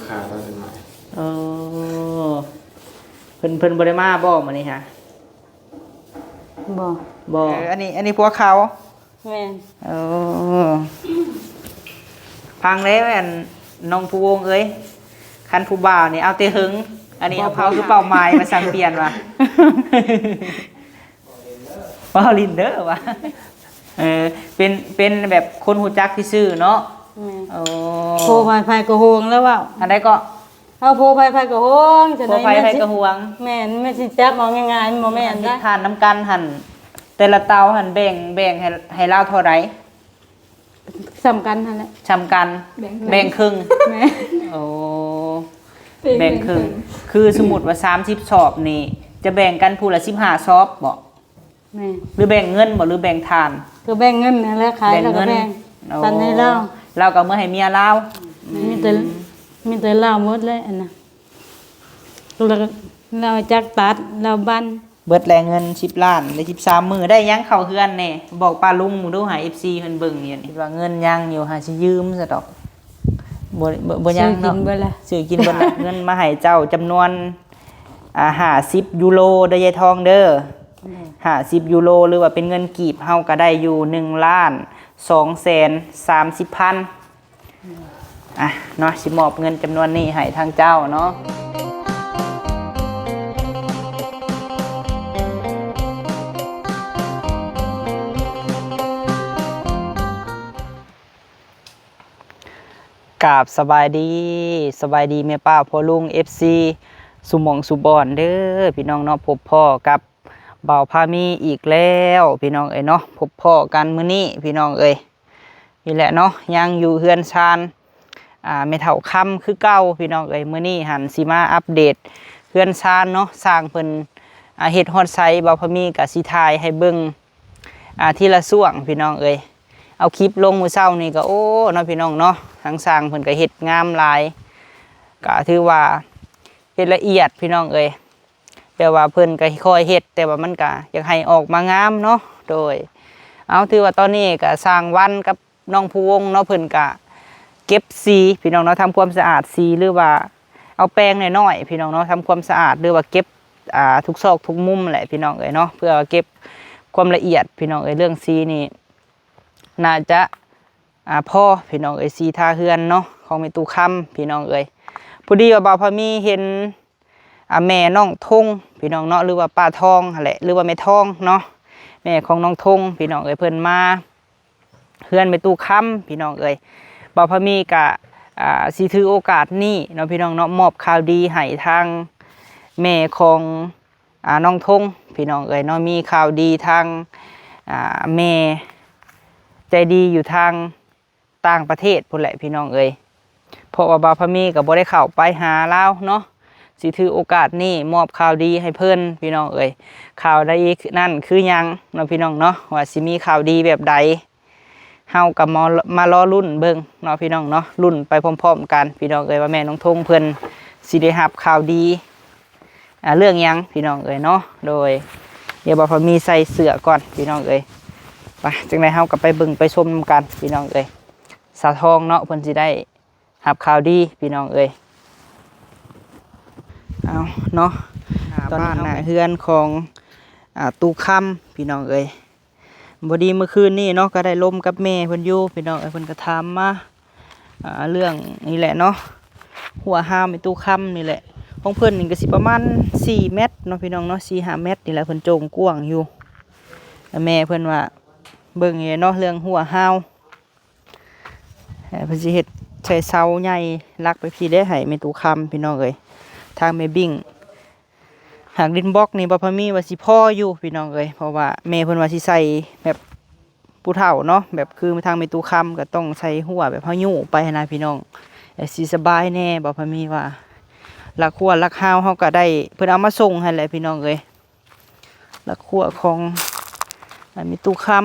ຄ່າຕອນເປັນໃໝ່. ເອີ ເພິ່ນ ເພິ່ນບໍ່ໄດ້ມາບໍ່ມື້ນີ້ຫະ? ບໍ່ ບໍ່. ເອີ ອັນນີ້ ອັນນີ້ພວກເຂົາ. ແມ່ນ. ເອີ ຟັງເດ້ ອັນນ້ອງພູວົງເອີຍ ຄັນຜູ້ບ່າວນີ້ເອົາແຕ່ເຫິງ ອັນນີ້ເອົາເຜົາຄືເປົ້າໝາຍ ວ່າຊັ້ນ ປ່ຽນວ່າ ເວົ້າຫຼິ້ນເດີວ່າ ເອີ ເປັນ ເປັນແບບຄົນຮູ້ຈັກຊື່ໆເນາະ. ແມ່ນ. ໂອ້ ໂພໃຜໆກໍຫ່ວງແລ້ວເວົ້າ. ອັນໃດກໍ ເອົາໂພໃຜໆກໍຫ່ວງ ໂພໃຜໆກໍຫ່ວງ. ແມ່ນ ແມ່ນຊິຈັບເອົາງ່າຍໆ ມັນບໍ່ແມ່ນໄດ໋. ທານນຳກັນຫັ້ນ ແຕ່ລະເຕົາຫັ້ນແບ່ງ ແບ່ງໃຫ້ ໃຫ້ລາວເທົ່າໃດ? ສ່ຳກັນຫັ້ນແຫຼະ. ສ່ຳກັນ ແບ່ງເຄິ່ງ. ແມ່ນ. ໂອ້ ແບ່ງເຄິ່ງ. ຄືສົມມຸດວ່າສາມສິບສອບນີ້ ຈະແບ່ງກັນຜູ້ລະສິບຫ້າສອບບໍ? ແມ່ນ. ຫຼືແບ່ງເງິນບໍ ຫຼືແບ່ງທານ? ກໍແບ່ງເງິນຫັ້ນແຫຼະ ຂາຍແລ້ວກໍແບ່ງ ແບ່ງເງິນ. ໂອ້ ປັນໃຫ້ລາວ ລາວກໍເອົາເມືອໃຫ້ເມຍລາວ. ມີແຕ່ ມີແຕ່ລາວໝົດແຫຼະອັນນະ ລາວຈັກຕັດ ລາວບັ້ນ. ເບິດແລ້ວເງິນສິບລ້ານ ໄດ້ສິບສາມມື້ ໄດ້ຫຍັງເຂົ້າເຮືອນແດ່? ບອກປ້າລຸງເບິ່ງດູ ໃຫ້ເອັຟຊີເພິ່ນເບິ່ງຢູ່ນີ້ ຄິດວ່າເງິນຍັງຢູ່ ຫາຊິຢືມຊະດອກ. ບໍ່ ບໍ່ ບໍ່ຍັງເນາະ ຊື້ກິນເບິດລະ ຊື້ກິນເບິດລະ. ເງິນມາໃຫ້ເຈົ້າຈຳນວນ ອ່າ ຫ້າສິບຢູໂຣເດີຍາຍທອງເດີ. ແມ່ນ. ຫ້າສິບຢູໂຣ ຫຼືວ່າເປັນເງິນກີບເຮົາກໍໄດ້ຢູ່ໜຶ່ງລ້ານສອງແສນສາມສິບພັນ. ອ່ະເນາະ ຊິມອບເງິນຈຳນວນນີ້ໃຫ້ທາງເຈົ້າເນາະ. ກາບສະບາຍດີ ສະບາຍດີແມ່ປ້າພໍ່ລຸງ ເອັຟຊີ ສູ່ໝ່ອງສູ່ບ່ອນເດີພີ່ນ້ອງເນາະ. ພົບພໍ້ກັບບ່າວພາມີອີກແລ້ວພີ່ນ້ອງເອີຍເນາະ. ພົບພໍ້ກັນມື້ນີ້ພີ່ນ້ອງເອີຍ ນີ້ແຫຼະເນາະ ຍັງຢູ່ເຮືອນຊານ ອ່າ ແມ່ເຖົ້າຄຳຄືເກົ່າພີ່ນ້ອງເອີຍ. ມື້ນີ້ຫັ້ນຊິມາອັບເດດເຮືອນຊານເນາະ ຊ່າງເພິ່ນ ອ່າ ເຮັດຮອດໃສ ບ່າວພາມີກະຊິຖ່າຍໃຫ້ເບິ່ງ ອ່າ ທີລະຊ່ວງພີ່ນ້ອງເອີຍ. ເອົາຄລິບລົງມື້ເຊົ້ານີ້ກໍ ໂອ້ ເນາະພີ່ນ້ອງເນາະ ທາງຊ່າງເພິ່ນກໍເຮັດງາມຫຼາຍ ກໍຖືວ່າເຮັດລະອຽດພີ່ນ້ອງເອີຍ. ແບບວ່າເພິ່ນກໍຄ່ອຍເຮັດ ແຕ່ວ່າມັນກໍຢາກໃຫ້ອອກມາງາມເນາະ. ໂດຍ ເອົາ ຖືວ່າຕອນນີ້ກໍຊ່າງວັນກັບ ນ້ອງພູວົງເນາະ ເພິ່ນກະເກັບສີພີ່ນ້ອງເນາະ ທຳຄວາມສະອາດສີ ຫຼືວ່າເອົາແປງນ້ອຍໆພີ່ນ້ອງເນາະ ທຳຄວາມສະອາດ ຫຼືວ່າເກັບ ອ່າ ທຸກຊອກທຸກມຸມແຫຼະພີ່ນ້ອງເອີຍເນາະ ເພື່ອເກັບຄວາມລະອຽດພີ່ນ້ອງເອີຍ. ເລື່ອງສີນີ້ໜ້າຈະ ອ່າ ພໍພີ່ນ້ອງເອີຍ ສີທາເຮືອນເນາະ ຂອງແມ່ຕູ້ຄຳພີ່ນ້ອງເອີຍ. ພໍດີວ່າບ່າວພາມີເຫັນ ອ່າ ແມ່ນ້ອງທົງພີ່ນ້ອງເນາະ ຫຼືວ່າປ້າທອງຫັ້ນແຫຼະ ຫຼືວ່າແມ່ທອງເນາະ ແມ່ຂອງນ້ອງທົງພີ່ນ້ອງເອີຍ ເພິ່ນມາເຮືອນແມ່ຕູ້ຄຳພີ່ນ້ອງເອີຍ. ບ່າວພາມີກະ ອ່າ ຊິຖືໂອກາດນີ້ເນາະພີ່ນ້ອງເນາະ ມອບຂ່າວດີໃຫ້ທາງແມ່ຂອງ ອ່າ ນ້ອງທົງພີ່ນ້ອງເອີຍເນາະ ມີຂ່າວດີທາງ ອ່າ ແມ່ໃຈດີຢູ່ທາງ ຕ່າງປະເທດພຸ້ນແຫຼະພີ່ນ້ອງເອີຍ ເພາະວ່າບ່າວພາມີກໍບໍ່ໄດ້ເຂົ້າໄປຫາລາວເນາະ ຊິຖືໂອກາດນີ້ມອບຂ່າວດີໃຫ້ເພິ່ນພີ່ນ້ອງເອີຍ. ຂ່າວໃດນັ້ນຄືຫຍັງເນາະພີ່ນ້ອງເນາະ ວ່າຊິມີຂ່າວດີແບບໃດ ເຮົາກໍມາ ມາລໍລຸ້ນເບິ່ງເນາະພີ່ນ້ອງເນາະ ລຸ້ນໄປພ້ອມໆກັນພີ່ນ້ອງເອີຍ ວ່າແມ່ນ້ອງທົງເພິ່ນຊິໄດ້ຮັບຂ່າວດີ ອ່າ ເລື່ອງຫຍັງພີ່ນ້ອງເອີຍເນາະ. ໂດຍ ດຽວບ່າວພາມີໃສ່ເສື້ອກ່ອນພີ່ນ້ອງເອີຍ ໄປ ຈັ່ງໃດເຮົາກໍໄປເບິ່ງໄປຊົມນຳກັນພີ່ນ້ອງເອີຍ. ສາວທອງເນາະ ເພິ່ນຊິໄດ້ຮັບຂ່າວດີພີ່ນ້ອງເອີຍ. ເອົາເນາະ ໜ້າບ້ານໜ້າເຮືອນຂອງ ອ່າ ຕູ້ຄຳພີ່ນ້ອງເອີຍ. ພໍດີມື້ຄືນນີ້ເນາະ ກໍໄດ້ລົມກັບແມ່ເພິ່ນຢູ່ພີ່ນ້ອງເອີຍ ເພິ່ນກໍຖາມມາ ອ່າ ເລື່ອງນີ້ແຫຼະເນາະ ຮົ້ວຮາວແມ່ຕູ້ຄຳນີ້ແຫຼະ. ຂອງເພິ່ນນີ້ກໍຊິປະມານສີ່ແມັດເນາະພີ່ນ້ອງເນາະ ສີ່ຫ້າແມັດນີ້ແຫຼະ ເພິ່ນໂຈ່ງກວ້າງຢູ່. ແມ່ເພິ່ນວ່າເບິ່ງນີ້ເນາະ ເລື່ອງຮົ້ວຮາວ ເພິ່ນຊິເຮັດໃສ່ເສົາໃຫຍ່ຫຼັກໄປພີ້ເດ້ ໃຫ້ແມ່ຕູ້ຄຳພີ່ນ້ອງເອີຍ ທາງແມ່ບິ້ງ. ຫາກດິນບລັອກນີ້ ບ່າວພາມີວ່າຊິພໍຢູ່ພີ່ນ້ອງເອີຍ ເພາະວ່າແມ່ເພິ່ນວ່າຊິໃສ່ແບບຜູ້ເຖົ້າເນາະ ແບບຄືທາງແມ່ຕູ້ຄຳກໍຕ້ອງໃສ່ຮົ້ວແບບເຮົາຍູ້ໄປຫັ້ນນະພີ່ນ້ອງ ແລ້ວຊິສະບາຍແດ່. ບ່າວພາມີວ່າຫຼັກຮົ້ວຫຼັກຮາວເຮົາກໍໄດ້ ເພິ່ນເອົາມາສົ່ງໃຫ້ແຫຼະພີ່ນ້ອງເອີຍ ຫຼັກຮົ້ວຂອງ ອ່າ ແມ່ຕູ້ຄຳ.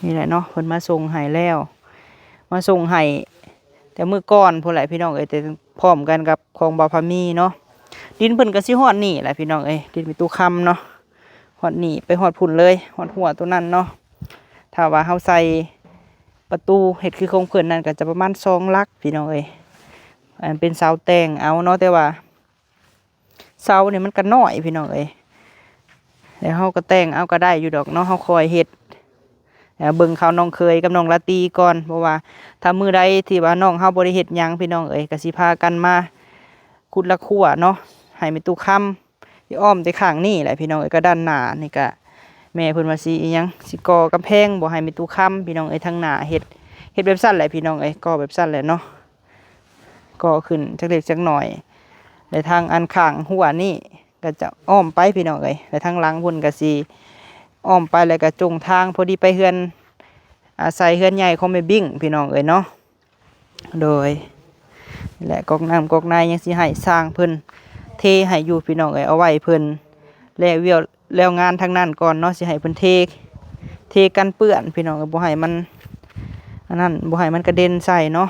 ນີ້ແຫຼະເນາະ ເພິ່ນມາສົ່ງໃຫ້ແລ້ວ ມາສົ່ງໃຫ້ແຕ່ມື້ກ່ອນພຸ້ນແຫຼະພີ່ນ້ອງເອີຍ ແຕ່ພ້ອມກັນກັບຂອງບ່າວພາມີເນາະ. ດິນເພິ່ນກໍຊິຮອດນີ້ແຫຼະພີ່ນ້ອງເອີຍ ດິນແມ່ຕູ້ຄຳເນາະ ຮອດນີ້ໄປຮອດພຸ້ນເລີຍ ຮອດຮົ້ວໂຕນັ້ນເນາະ. ຖ້າວ່າເຮົາໃສ່ ປະຕູເຮັດຄືຂອງເພິ່ນນັ້ນກໍຈະປະມານສອງຫຼັກພີ່ນ້ອງເອີຍ. ອັນເປັນເສົາແຕ່ງເອົາເນາະ ແຕ່ວ່າເສົານີ້ມັນກໍນ້ອຍພີ່ນ້ອງເອີຍ. ແລ້ວເຮົາກໍແຕ່ງເອົາກໍໄດ້ຢູ່ດອກເນາະ ເຮົາຄ່ອຍເຮັດ. ເອີ ເບິ່ງເຂົ້ານ້ອງເຂີຍກັບນ້ອງລາຕີກ່ອນ ເພາະວ່າຖ້າມື້ໃດທີ່ວ່ານ້ອງເຮົາບໍ່ໄດ້ເຮັດຫຍັງພີ່ນ້ອງເອີຍ ກໍຊິພາກັນມາຂຸດລະຂົວເນາະ ໃຫ້ແມ່ຕູ້ຄຳ ຊິອ້ອມແຕ່ຂ້າງນີ້ແຫຼະພີ່ນ້ອງເອີຍ. ກໍດ້ານໜ້ານີ້ກະແມ່ເພິ່ນວ່າຊິອີ່ຫຍັງ ຊິກໍ່ກຳແພງບໍ່ໃຫ້ແມ່ຕູ້ຄຳພີ່ນ້ອງເອີຍ. ທາງໜ້າເຮັດ ເຮັດແບບຊັ້ນແຫຼະພີ່ນ້ອງເອີຍ ກໍ່ແບບຊັ້ນແຫຼະເນາະ ກໍ່ຂຶ້ນຈັກເລັກຈັກໜ້ອຍ. ແລະທາງອັນຂ້າງຮົ້ວນີ້ກໍຈະອ້ອມໄປພີ່ນ້ອງເອີຍ ແລະທາງຫຼັງພຸ້ນກໍຊິອ້ອມໄປ ແລ້ວກໍຈົງທາງພໍດີໄປເຮືອນ ອາໄສເຮືອນໃຫຍ່ຂອງແມ່ບິ້ງພີ່ນ້ອງເອີຍເນາະ. ໂດຍ ແລະກອກນ້ຳກອກໃນຍັງຊິໃຫ້ຊ່າງເພິ່ນເທໃຫ້ຢູ່ພີ່ນ້ອງເອີຍ ເອົາໄວ້ເພິ່ນແລ້ວວຽກແລ້ວງານທາງນັ້ນກ່ອນເນາະ ຊິໃຫ້ເພິ່ນເທ ເທກັນເປື້ອນພີ່ນ້ອງເອີຍ ບໍ່ໃຫ້ມັນອັນນັ້ນ ບໍ່ໃຫ້ມັນກະເດັນໃສ່ເນາະ.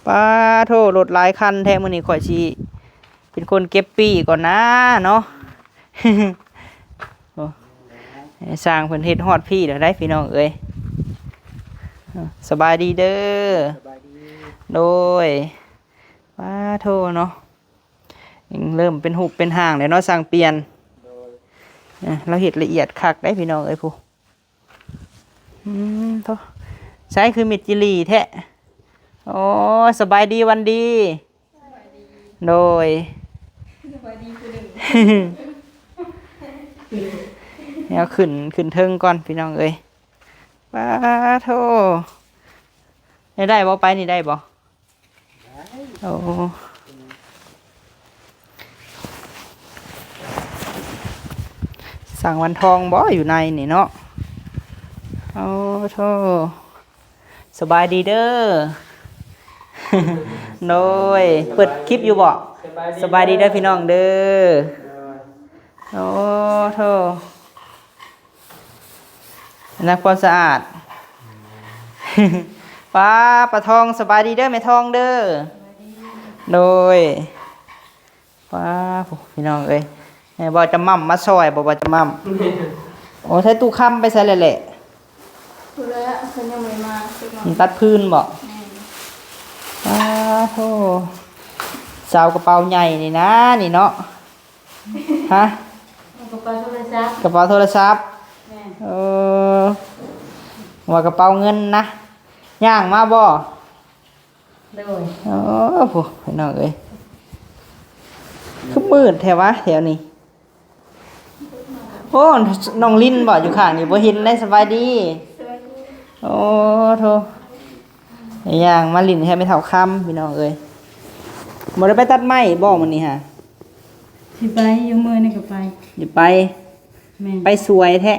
ປາໂທ້ ລົດຫຼາຍຄັນແທ້ ມື້ນີ້ຂ້ອຍຊິເປັນຄົນເກັບປີ້ກ່ອນນາເນາະ. ໂອ້ ຊ່າງເພິ່ນເຮັດຮອດພີ້ແລ້ວໄດ໋ພີ່ນ້ອງເອີຍ. ສະບາຍດີເດີ. ສະບາຍດີ. ໂດຍ ປາໂທ້ເນາະ ຍັງເລີ່ມເປັນຮູບເປັນຮ່າງແລ້ວເນາະ ຊ່າງປ່ຽນ. ໂດຍ ເອີ ລາວເຮັດລະອຽດຄັກໄດ໋ພີ່ນ້ອງເອີຍ ຜູ້ ອືມ ໂທ້ ໃສຄືມິດຈິລີແທ້. ໂອ້ ສະບາຍດີວັນດີ. ໂດຍ ສະບາຍດີຜູ້ໜຶ່ງ ແນວຂຶ້ນ ຂຶ້ນເທິງກ່ອນພີ່ນ້ອງເອີຍ. ປາໂທ້ ໄດ້ ໄດ້ບໍ່ ໄປນີ້ໄດ້ບໍ່? ໄດ້ ໂອ້ ຊ່າງວັນທອງບໍ່ ຢູ່ໃນນີ້ເນາະ. ໂອ້ໂທ້ ສະບາຍດີເດີ. ໂດຍ ເປີດຄລິບຢູ່ບໍ່? ສະບາຍດີ ສະບາຍດີເດີພີ່ນ້ອງເດີ. ໂດຍ ໂອ້ໂທ້ ນັກຄວາມສະອາດ. ປ້າ ປ້າທອງ ສະບາຍດີເດີແມ່ທອງເດີ. ໂດຍ ປ້າ ໂອ້ ພີ່ນ້ອງເອີຍ ໃຫ້ບ່າວຈຳໝ່ຳມາຊ່ອຍບໍ່ ບ່າວຈຳໝ່ຳ? ໂອ້ ໃຊ້ຕູ້ຄຳໄປໃສແລ້ວແຫຼະ? ຜູ້ໃດລະ ເພິ່ນຍັງບໍ່ມາ ມັນຕັດຟືນບໍ່? ແມ່ນ ປ້າໂທ້ ສາວກະເປົາໃຫຍ່ນີ້ນາ ນີ້ເນາະ. ຮະ? ກະເປົາໂທລະສັບ ກະເປົາໂທລະສັບ. ແມ່ນ ເອີ ວ່າກະເປົາເງິນນະ. ຍ່າງມາບໍ່? ໂດຍ ໂອ້ ໂຫ ພີ່ນ້ອງເອີຍ ຄືມືດແທ້ວະແຖວນີ້. ໂອ້ ນ້ອງລິນບໍ່ ຢູ່ຂ້າງນີ້ ບໍ່ເຫັນໄດ໋. ສະບາຍດີ ສະບາຍດີ. ໂອ້ໂທ້ ຍ່າງມາຫຼິ້ນແທ້ແມ່ເຖົ້າຄຳ ພີ່ນ້ອງເອີຍ. ບໍ່ໄດ້ໄປຕັດໄມ້ບໍ່ມື້ນີ້ຫະ? ຊິໄປຢູ່ ມື້ນີ້ກໍໄປ ຊິໄປ. ແມ່ນ ໄປສວຍແທ້.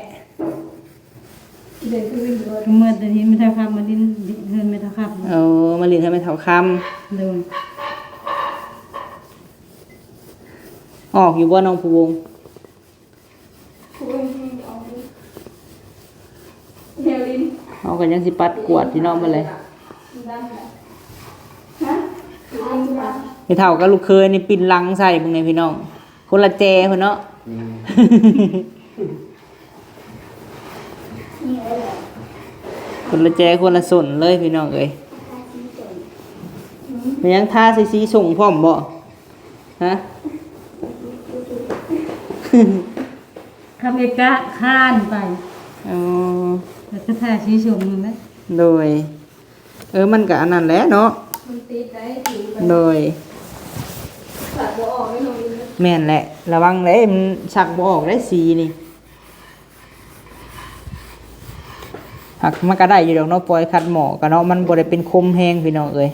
ເມື່ອແຕ່ທີ່ແມ່ເຖົ້າຄຳມາຫຼິ້ນເຮືອນແມ່ເຖົ້າຄຳ. ໂອ້ ມາຫຼິ້ນເຮືອນແມ່ເຖົ້າຄຳ. ໂດຍ ອອກຢູ່ບໍ່ນ້ອງພູວົງ? ພູວົງອອກຢູ່ ແນວຫຼິ້ນ ເຮົາກໍຍັງຊິປັດກວາດພີ່ນ້ອງເບິ່ງເລີຍ. ຮະ? ແມ່ເຖົ້າກັບລູກເຂີຍນີ້ປິ່ນຫຼັງໃສ່ເບິ່ງແດ່ພີ່ນ້ອງ. ຄົນລະແຈພຸ້ນເນາະ. ອືມ ຄົນລະແຈຄົນລະສົນເລີຍພີ່ນ້ອງເອີຍ. ແມ່ນຫຍັງ ທາໃສ່ສີສົ້ງພ້ອມບໍ່? ຮະ? ຄຳເອກະຄານໄປ. ອໍ ແລ້ວກໍທາສີສົ້ງນັ້ນແຫຼະ. ໂດຍ ເອີ ມັນກະອັນນັ້ນແຫຼະເນາະ ມັນຕິດໄດ້. ໂດຍ ສັກບໍ່ອອກເດ້ນ້ອງ. ແມ່ນແຫຼະ ລະວັງເດ້ ມັນສັກບໍ່ອອກເດ້ສີນີ້. ຫາກມັນກະໄດ້ຢູ່ດອກເນາະ ປ່ອຍຂັດໝໍ້ກະເນາະ ມັນບໍ່ໄດ້ເປັນຄົມແຮງພີ່ນ້ອງເອີຍ.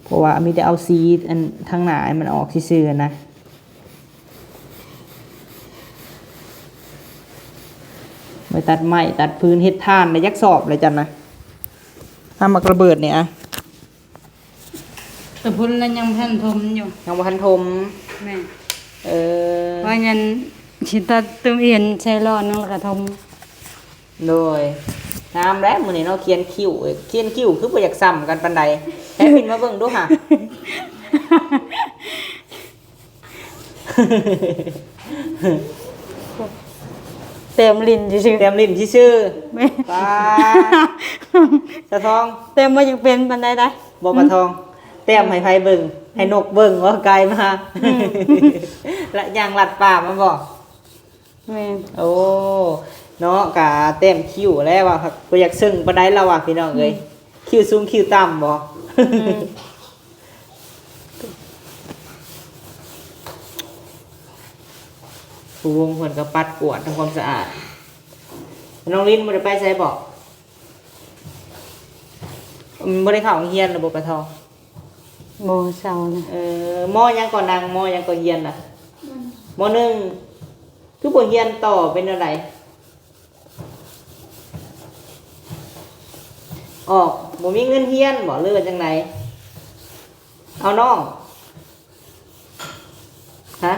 ເພາະວ່າມີແຕ່ເອົາສີອັນທາງໜ້າໃຫ້ມັນອອກຊື່ໆນະ. ໄປຕັດໄມ້ຕັດຟືນເຮັດຖ່ານໄດ້ຈັກສອບແລ້ວຈັ່ນນະ? ອາ ໝາກລະເບີດນີ້ອະ ແຕ່ພຸ້ນລະຍັງບໍ່ທັນຖົມຢູ່. ຍັງບໍ່ທັນຖົມ. ແມ່ນ ເອີ ວ່າຍັນຊິຕັດຕົວອຽນໃສ່ລໍ້ໜຶ່ງແລ້ວກະຖົມ. ໂດຍ ງາມແລ້ວມື້ນີ້ເນາະ ຂຽນຄິ້ວ ຂຽນຄິ້ວຄືບໍ່ຢາກສ່ຳກັນປານໃດ. ແລ້ວປິ່ນມາເບິ່ງດູຫາ ໂອ້ ແຕ້ມຫຼິ້ນຊື່ໆ ແຕ້ມຫຼິ້ນຊື່ໆ ແມ່ນ ປ້າ ສາວທອງ ແຕ້ມບໍ່ຢາກເປັນປານໃດໄດ໋ ບໍ່ ປາທອງ ແຕ້ມໃຫ້ໃຜເບິ່ງ ໃຫ້ນົກເບິ່ງບໍ່ ກາຍມາ ອືມ ລະຍ່າງລັດປ່າມາບໍ່? ແມ່ນ ໂອ້ ເນາະ ກະແຕ້ມຄິ້ວແລ້ວວ່າ ບໍ່ຢາກເຊິ່ງປານໃດລາວວ່າ ພີ່ນ້ອງເອີຍ ອືມ ຄິ້ວສູງຄິ້ວຕ່ຳບໍ່? ອືມ ຜູ້ວົງເພິ່ນກໍປັດກວາດທຳຄວາມສະອາດ. ນ້ອງລິນບໍ່ໄດ້ໄປໃສບໍ່? ອືມ ບໍ່ໄດ້ເຂົ້າໂຮງຮຽນແລ້ວບໍ່ ປາທອງ? ບໍ່ ເຊົານະ. ເອີ ມໍຫຍັງກໍນາງ? ມໍຫຍັງກໍຮຽນນະ? ມໍໜຶ່ງ. ຄືບໍ່ຮຽນຕໍ່ ເປັນແນວໃດ? ອອກ ບໍ່ມີເງິນຮຽນບໍ ຫຼືວ່າຈັ່ງໃດ? ເອົານ້ອງ ຮະ?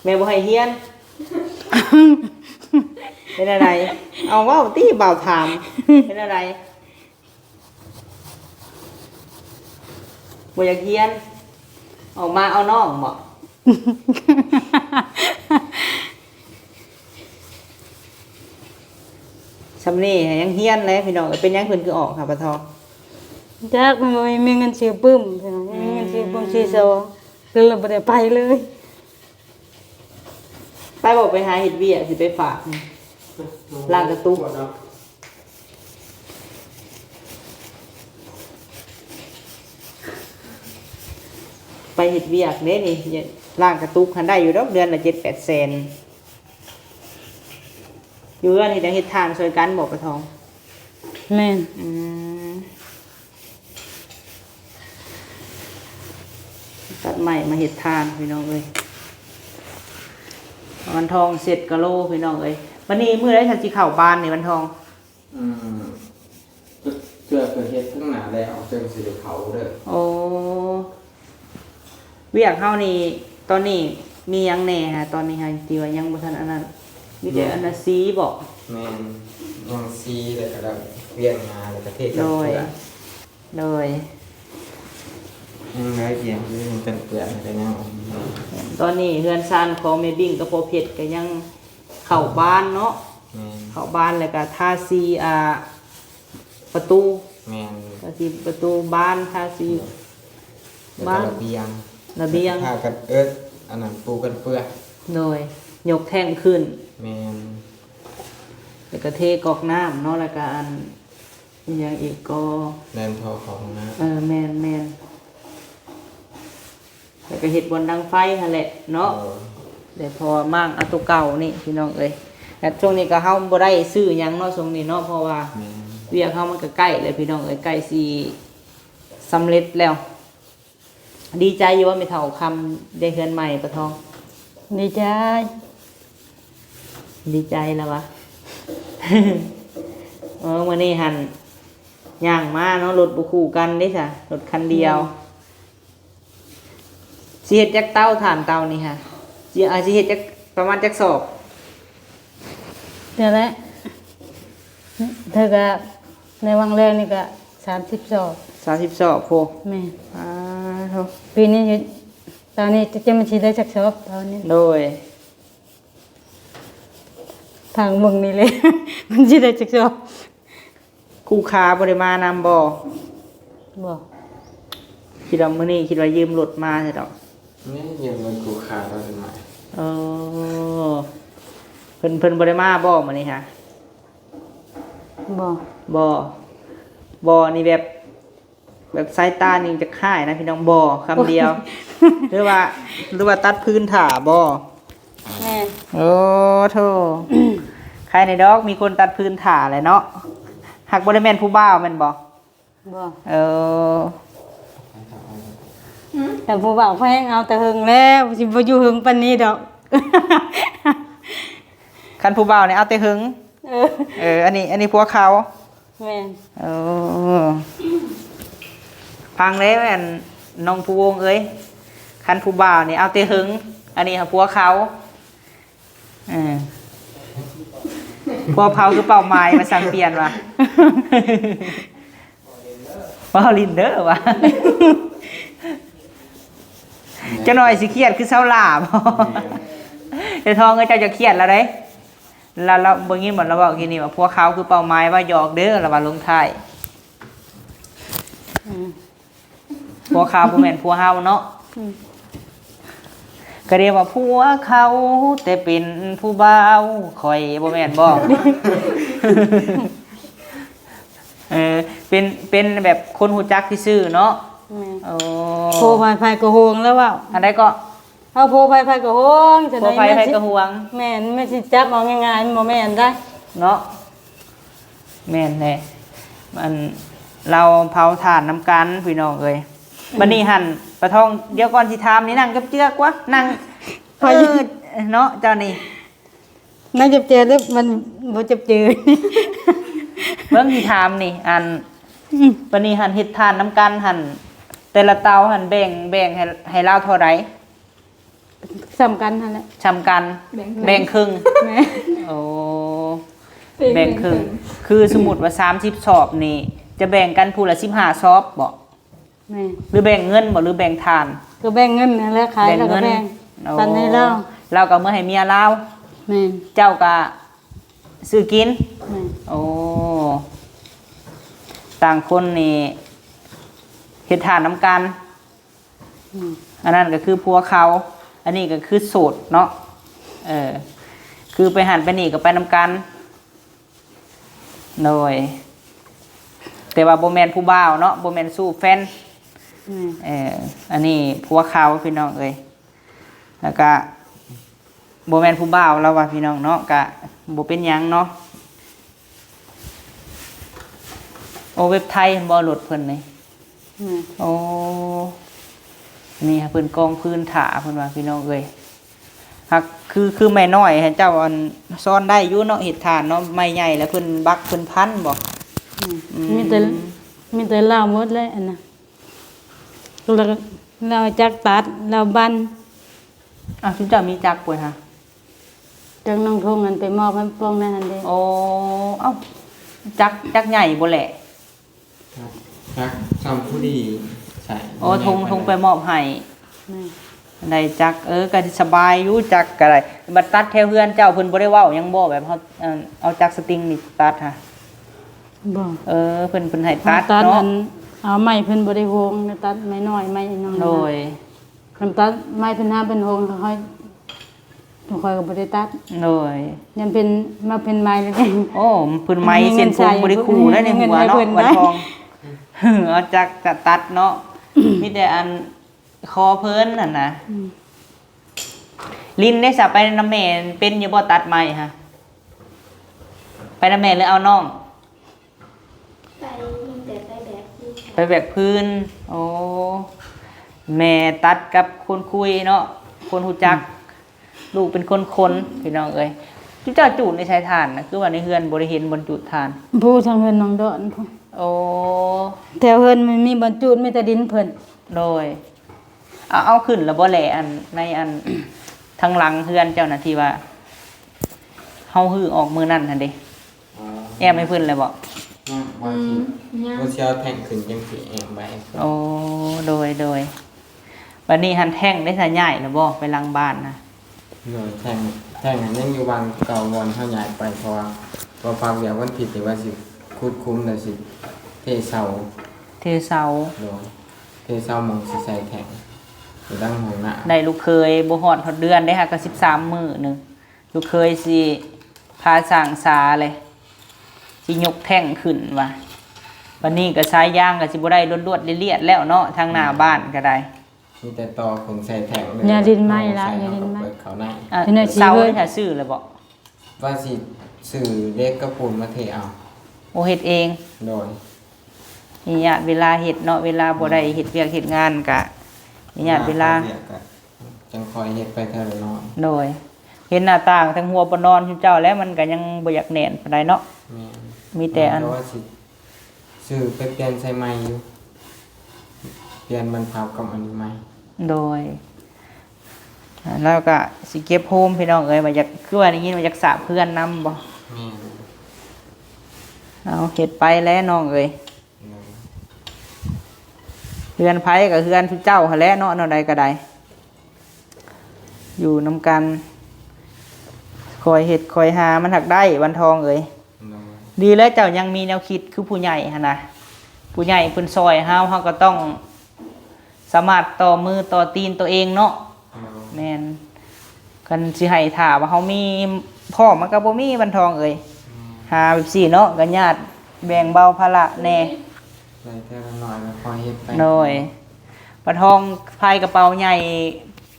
ແມ່ບໍ່ໃຫ້ຮຽນ? ເປັນແນວໃດ? ເອົາ ເວົ້າຕິ ບ່າວຖາມ ເປັນແນວໃດ? ບໍ່ຢາກຮຽນ ອອກມາເອົານ້ອງບໍ? ຊ່ຳນີ້ຍັງຮຽນແຫຼະພີ່ນ້ອງເອີຍ. ເປັນຫຍັງເພິ່ນຄືອອກຫາປາທອງ? ຈັກ ມັນບໍ່ມີເງິນຊື້ປຶ້ມ ພີ່ນ້ອງ ບໍ່ມີເງິນຊື້ປຶ້ມ ອືມ ຊື້ຊອງ ກໍເລີຍບໍ່ໄດ້ໄປເລີຍ. ໄປບໍ່ ໄປຫາເຮັດວຽກ ຊິໄປຝາກ ລ້າງກະຕຸກ ໄປເຮັດວຽກເດ້ນີ້ ລ້າງກະຕຸກຫັ້ນໄດ້ຢູ່ດອກ ເດືອນລະເຈັດແປດແສນ. ຢູ່ເຮືອນເຮັດຫຍັງ ເຮັດຖ່ານຊ່ວຍກັນບໍ ປາທອງ? ແມ່ນ ອືມ. ຕັດໄມ້ມາເຮັດຖ່ານພີ່ນ້ອງເອີຍ. ວັນທອງເຊັດກະໂລພີ່ນ້ອງເອີຍ. ບັດນີ້ມື້ໃດສັນຊິເຂົ້າບ້ານນີ້ ວັນທອງ? ອືມ ເທື່ອເພິ່ນເຮັດທາງໜ້າແລ້ວ ເຊິ່ງຊິໄດ້ເຂົ້າເດີ. ໂອ້ ວຽກເຮົານີ້ ຕອນນີ້ມີຫຍັງແດ່ຫະ? ຕອນນີ້ຫາ ທີ່ວ່າຍັງບໍ່ທັນອັນນັ້ນ ມີແຕ່ ແມ່ນ ອັນນ່າ ສີບໍ? ແມ່ນ ຍັງສີ ແລ້ວກໍວຽກຫຍ້າ ແລ້ວກໍເທກັນເປື້ອນ. ໂດຍ ຍັງຫຼາຍຢ່າງຢູ່ ກັນເປື້ອນກໍຍັງ. ຕອນນີ້ເຮືອນຊານຂອງແມ່ບິ້ງກັບພໍ່ເພັດກໍຍັງເຂົ້າບານເນາະ. ແມ່ນ ເຂົ້າບານ ແລ້ວກໍທາສີ ອ່າ ປະຕູ. ແມ່ນ ທາສີປະຕູບານ ທາສີ ແລ້ວກໍ ບານ ລະບຽງ ລະບຽງ ພາກັນເອິດ ອັນນັ້ນ ປູກັນເປື້ອນ. ໂດຍ ຍົກແທ່ງຂຶ້ນ. ແມ່ນ ແລ້ວກໍເທກອກນ້ຳເນາະ ແລ້ວກໍອັນ ອີຫຍັງອີກກໍ ແລ່ນທໍ່ເຂົ້າຫ້ອງນ້ຳ. ເອີ ແມ່ນໆ ແລ້ວກໍເຮັດບ່ອນດັງໄຟຫັ້ນແຫຼະເນາະ. ເອີ ແຕ່ເພາະວ່າມ້າງເອົາໂຕເກົ່ານີ້ພີ່ນ້ອງເອີຍ. ແລ້ວຊ່ວງນີ້ກໍເຮົາບໍ່ໄດ້ຊື້ຫຍັງເນາະ ຊ່ວງນີ້ເນາະ ເພາະວ່າ ແມ່ນ ວຽກເຮົາມັນກໍໃກ້ແລ້ວພີ່ນ້ອງເອີຍ ໃກ້ຊິສຳເລັດແລ້ວ. ດີໃຈຢູ່ບໍ່ ແມ່ເຖົ້າຄຳໄດ້ເຮືອນໃໝ່ປະທອງ? ດີໃຈ ດີໃຈລະວະ. ເອີ ມື້ນີ້ຫັ້ນຍ່າງມາເນາະ ລົດບໍ່ຄູ່ກັນເດ້ຊະ ລົດຄັນດຽວ. ອືມ ຊິເຮັດຈັກເຕົາ ຖ່ານເຕົານີ້ຫະ? ຊິ ອາ ຊິເຮັດຈັກ ປະມານຈັກສອບ? ເທື່ອລະ ເທື່ອກະ ໃນວັງແລງນີ້ກະສາມສິບສອບ. ສາມສິບສອບໂພ. ແມ່ນ ອາໂທ ປີນີ້ຢູ່ ຕອນນີ້ຈັກມັນຊິໄດ້ຈັກສອບ ຕອນນີ້. ໂດຍ ທາງເບິ່ງນີ້ແຫຼະ ມັນຊິໄດ້ຈັກສອບ. ຄູຂາບໍ່ໄດ້ມານຳບໍ່? ບໍ່ ຄິດວ່າມື້ນີ້ ຄິດວ່າຢືມລົດມາຊະດອກ. ນີ້ຢືມລົດຄູຂາລາວມາ. ເອີ ເພິ່ນ ເພິ່ນບໍ່ໄດ້ມາບໍ່ມື້ນີ້ຫະ? ບໍ່ ບໍ່ ບໍ່ນີ້ແບບ ແບບສາຍຕານີ້ຈະຄ້າຍນະພີ່ນ້ອງ. ບໍ່ ຄຳດຽວ. ຫຼືວ່າ ຫຼືວ່າຕັດຟືນຖ້າບໍ່? ແມ່ນ ໂອ້ໂທ ໃຄແດ່ດອກ ມີຄົນຕັດຟືນຖ້າແຫຼະເນາະ. ຫາກບໍ່ໄດ້ແມ່ນຜູ້ບ່າວແມ່ນບໍ່? ບໍ່ ເອີ ແຕ່ຜູ້ບ່າວແພງເອົາແຕ່ເຫິງແລ້ວ ຊິບໍ່ຢູ່ເຫິງປານນີ້ດອກ. ຄັນຜູ້ບ່າວນີ້ເອົາແຕ່ເຫິງ. ເອີ ເອີ ອັນນີ້ ອັນນີ້ຜົວເຂົາ. ແມ່ນ ເອີ ຟັງເດ້ ອັນນ້ອງພູວົງເອີຍ ຄັນຜູ້ບ່າວນີ້ເອົາແຕ່ເຫິງ ອັນນີ້ຫາຜົວເຂົາ. ເອີ ຜົວເຂົາຄືເປົ້າໝາຍວ່າຊັ້ນ ປ່ຽນວ່າ ເວົ້າຫຼິ້ນເດີວ່າ ຈັກໜ້ອຍຊິຄຽດຄືຊາວຫຼ້າບໍ? ໄອ້ທອງເອີຍ ເຈົ້າຈະຄຽດແລ້ວເດ້. ລາວ ລາວບໍ່ຍິນບໍ່ ລາວເວົ້າກີ້ນີ້ວ່າ ພວກເຂົາຄືເປົ້າໝາຍວ່າຫຍອກເດີ ລາວວ່າລົງທ້າຍ. ອືມ ພວກເຂົາບໍ່ແມ່ນພວກເຮົາເນາະ. ອືມ ກໍເອີ້ນວ່າພວກເຂົາແຕ່ເປັນຜູ້ບ່າວຂ້ອຍ ບໍ່ແມ່ນບໍ່? ເອີ ເປັນ ເປັນແບບຄົນຮູ້ຈັກຊື່ໆເນາະ. ແມ່ນ ໂອ້ ໂພໃຜໃຜກໍຫ່ວງແລ້ວເວົ້າ. ອັນໃດກໍ ເອົາໂພໃຜໃຜກໍຫ່ວງ ໂພໃຜໃຜກໍຫ່ວງ. ແມ່ນ ແມ່ນຊິຈັບເອົາງ່າຍໆ ມັນບໍ່ແມ່ນໄດ໋ເນາະ. ແມ່ນແຫຼະ ອັນ ລາວເຜົາຖ່ານນຳກັນ ພີ່ນ້ອງເອີຍ. ອືມ ບັດນີ້ຫັ້ນ ປາທອງ ດຽວກ່ອນຊິຖາມນີ້ ນັ່ງຈັບເຈືອກວ່າ ນັ່ງ ເອີ ເນາະ ເຈົ້ານີ້ ນັ່ງຈັບເຈືອກ ມັນບໍ່ຈັບເຈືອກ. ເບິ່ງຊິຖາມນີ້ ອັນ ອືມ ບັດນີ້ຫັ້ນ ເຮັດຖ່ານນຳກັນຫັ້ນ ແຕ່ລະເຕົາຫັ້ນ ແບ່ງ ແບ່ງໃຫ້ ໃຫ້ລາວເທົ່າໃດ? ສ່ຳກັນຫັ້ນແຫຼະ. ສ່ຳກັນ ແບ່ງເຄິ່ງ ແບ່ງເຄິ່ງ. ແມ່ນ ໂອ້ ແບ່ງເຄິ່ງ ແບ່ງເຄິ່ງ. ຄືສົມມຸດວ່າສາມສິບສອບນີ້ ຈະແບ່ງກັນຜູ້ລະສິບຫ້າສອບບໍ? ແມ່ນ ຫຼືແບ່ງເງິນບໍ ຫຼືແບ່ງຖ່ານ? ກໍແບ່ງເງິນຫັ້ນແຫຼະ ຂາຍແລ້ວກໍແບ່ງ ແບ່ງເງິນ. ໂອ້ ປັນໃຫ້ລາວ ລາວກໍເອົາມາໃຫ້ເມຍລາວ. ແມ່ນ ເຈົ້າກໍຊື້ກິນ. ແມ່ນ ໂອ້ ຕ່າງຄົນນີ້ເຮັດຖ່ານນຳກັນ. ອືມ ອັນນັ້ນກໍຄືຜົວເຂົາ ອັນນີ້ກໍຄືໂສດເນາະ. ເອີ ຄືໄປຫັ້ນໄປນີ້ກໍໄປນຳກັນ. ໂດຍ ແຕ່ວ່າບໍ່ແມ່ນຜູ້ບ່າວເນາະ ບໍ່ແມ່ນຊູ້ແຟນ. ອືມ ເອີ ອັນນີ້ຜົວເຂົາ ພີ່ນ້ອງເອີຍ. ແລ້ວກະບໍ່ແມ່ນຜູ້ບ່າວລາວວ່າ ພີ່ນ້ອງເນາະ ກະບໍ່ເປັນຫຍັງເນາະ. ໂອ້ ເວັບໄທຫັ້ນບໍ່ ລົດເພິ່ນນີ້? ແມ່ນ ໂອ້ ນີ້ເພິ່ນກອງພື້ນຖ້າ ເພິ່ນວ່າ ພີ່ນ້ອງເອີຍ. ຫາກຄື ຄືໄມ້ນ້ອຍຫັ້ນ ເຈົ້າ ອັນ ຊ້ອນໄດ້ຢູ່ເນາະ ເຮັດຖ່ານເນາະ. ໄມ້ໃຫຍ່ແລ້ວເພິ່ນບັກເພິ່ນພັນບໍ? ອືມ ອືມ ມີແຕ່ ມີແຕ່ລາວໝົດແຫຼະ ອັນນະ ແລ້ວກໍລາວຈັກຕັດ ລາວບັ້ນ. ອ້າວ ຊຸມເຈົ້າມີຈັກບໍ່ຫະ? ຈັກນ້ອງທົ່ງຫັ້ນໄປມອບໃຫ້ພວກນັ້ນຫັ້ນເດ້. ໂອ້ ເອົ້າ ຈັກ ຈັກໃຫຍ່ບໍ່ແຫຼະ? ຈັກ ຈັກຊ່ຳຜູ້ດີໃສ່. ໂອ້ ທົ່ງ ທົ່ງໄປມອບໃຫ້. ແມ່ນ ໄດ້ຈັກ ເອີ ກໍສະບາຍຢູ່ ຈັກກໍໄດ້. ບັດຕັດແຖວເຮືອນເຈົ້າ ເພິ່ນບໍ່ໄດ້ເວົ້າຫຍັງບໍ່ ແບບເຮົາ ເອີ ເອົາຈັກສະຕິງນີ້ຕັດຫະ? ບໍ່ ເອີ ເພິ່ນ ເພິ່ນໃຫ້ຕັດເນາະ. ຕັດອັນ ເອົາໄມ້ ເພິ່ນບໍ່ໄດ້ໂຮງ ຕັດໄມ້ນ້ອຍ ໄມ້ນ້ອຍ. ໂດຍ ຄັນຕັດໄມ້ເພິ່ນຫາເພິ່ນໂຮງ ຂ້ອຍ ຂ້ອຍກໍບໍ່ໄດ້ຕັດ. ໂດຍ ຍັງເປັນ ມາເປັນໄມ້ແລ້ວ. ໂອ້ ເພິ່ນໄມ້ເສັ້ນຜົມບໍ່ໄດ້ຄູ່ແລ້ວໃນຫົວເນາະ ວັນທອງ. ເອົາຈັກຈະຕັດເນາະ ມີແຕ່ອັນ ຂໍເພິ່ນຫັ້ນນະ. ອືມ ລິນເດ້ສະ ໄປນຳແມ່ເປັນຢູ່ບໍ່ ຕັດໄມ້ຫະ? ໄປນຳແມ່ ຫຼືເອົານ້ອງ? ໄປ ມີແຕ່ໄປແບກພື້ນ. ໄປແບກພື້ນ. ໂອ້ ແມ່ຕັດກັບຄົນຄຸຍເນາະ ຄົນຮູ້ຈັກ. ອືມ ລູກເປັນຄົນຄົນ ພີ່ນ້ອງເອີຍ. ຈຸເຈົ້າຈູດໃນໃສຖ່ານນະ? ຄືວ່າໃນເຮືອນບໍ່ໄດ້ເຫັນບ່ອນຈູດຖ່ານ. ຜູ້ທາງເຮືອນນ້ອງດອນ. ໂອ້ ແຖວເຮືອນມັນມີບ່ອນຈູດ ມີແຕ່ດິນເພິ່ນ. ໂດຍ ເອົາ ເອົາຂຶ້ນແລ້ວບໍ່ແຫຼະ ອັນ ໃນອັນ ທາງຫຼັງເຮືອນເຈົ້ານະ ທີ່ວ່າເຮົາຮື້ອອກມື້ນັ້ນຫັ້ນເດ້? ອໍ ແອ້ມໃຫ້ເພິ່ນແລ້ວບໍ່? ຍັງ ວ່າຊິ ອືມ ວ່າຊິເອົາແທ່ງຂຶ້ນ ຍັງຊິແອ້ມໄວ້. ໂອ້ ໂດຍ ໂດຍ. ບັດນີ້ຫັ້ນແທ່ງໄດ້ສະ ຍ້າຍແລ້ວບໍ່ ໄປຫຼັງບ້ານນະ? ໂດຍ ແທ່ງ ແທ່ງຫັ້ນຍັງຢູ່ວາງເກົ່າບ່ອນເຮົາຍ້າຍໄປ ເພາະວ່າ ເພາະວ່າພາກວຽກວັນທິດນີ້ວ່າຊິຂຸດຂຸມ ແລ້ວຊິເທເສົາ. ເທເສົາ. ໂດຍ ເທເສົາໝ່ອງຊິໃສ່ແທ່ງ ຢູ່ຫຼັງຫ້ອງນ້ຳ. ໄດ້ລູກເຂີຍບໍ່ຮອດ ຮອດເດືອນເດ້ ຫາກະສິບສາມມື້ໜຶ່ງ ລູກເຂີຍຊິພາສ້າງສາເລີຍ ຊິຍົກແທ່ງຂຶ້ນວ່າ. ບັດນີ້ກະສາຍຢາງກະຊິບໍ່ໄດ້ລວດໆລຽດໆແລ້ວເນາະ ທາງໜ້າບ້ານກະໄດ້. ມີແຕ່ຕໍ່ຂຶ້ນໃສ່ແທ່ງເລີຍ. ຢ່າຫຼິ້ນໄມ້ລະ ຢ່າຫຼິ້ນໄມ້. ເອົາເຂົ້າໃນ. ເສົານີ້ຫາຊື້ແລ້ວບໍ່? ວ່າຊິຊື້ເຫຼັກກັບປູນມາເທເອົາ. ໂອ ເຮັດເອງ. ໂດຍ ຍາດເວລາເຮັດເນາະ ເວລາບໍ່ໄດ້ເຮັດວຽກເຮັດງານກະຍາດເວລາ ເວລາເຮັດວຽກກະຈັ່ງຄ່ອຍເຮັດໄປເທື່ອລະໜ້ອຍ. ໂດຍ ເຫັນໜ້າຕ່າງທາງຫົວບໍ່ນອນເຈົ້າແລ້ວ ມັນກະຍັງບໍ່ຢາກແໜ້ນປານໃດເນາະ. ແມ່ນ ມີແຕ່ອັນ ວ່າຊິ ຊື້ໄປປ່ຽນໃສ່ໃໝ່ຢູ່ ປ່ຽນບັນເທົາກັບອັນນີ້ໃໝ່. ໂດຍ ລາວກະຊິເກັບໂຮມພີ່ນ້ອງເອີຍ ວ່າຢາກ ຄືວ່າໄດ້ຍິນວ່າຢາກສາບເຮືອນນຳບໍ່? ແມ່ນ ເອົາເຮັດໄປແຫຼະນ້ອງເອີຍ. ໂດຍ ເຮືອນໃຜກະເຮືອນເຈົ້າຫັ້ນແຫຼະເນາະ ແນວໃດກະໄດ້ ຢູ່ນຳກັນ. ຄ່ອຍເຮັດຄ່ອຍຫາມັນຫາກໄດ້ ວັນທອງເອີຍ. ໂດຍ ດີແລ້ວເຈົ້າຍັງມີແນວຄິດຄືຜູ້ໃຫຍ່ຫັ້ນນະ. ຜູ້ໃຫຍ່ເພິ່ນຊ່ອຍເຮົາ ເຮົາກໍຕ້ອງສາມາດຕໍ່ມືຕໍ່ຕີນຕົວເອງເນາະ. ໂດຍ ແມ່ນ. ຄັນຊິໃຫ້ຖ້າວ່າເຮົາມີພ້ອມ ມັນກໍບໍ່ມີ ວັນທອງເອີຍ. ໂດຍ ຫາແບບຊີ້ເນາະ ກໍຍາດແບ່ງເບົາພາລະແດ່. ໄດ້ເທື່ອລະໜ້ອຍ ຄ່ອຍເຮັດໄປ. ໂດຍ. ປະທອງພາຍກະເປົາໃຫຍ່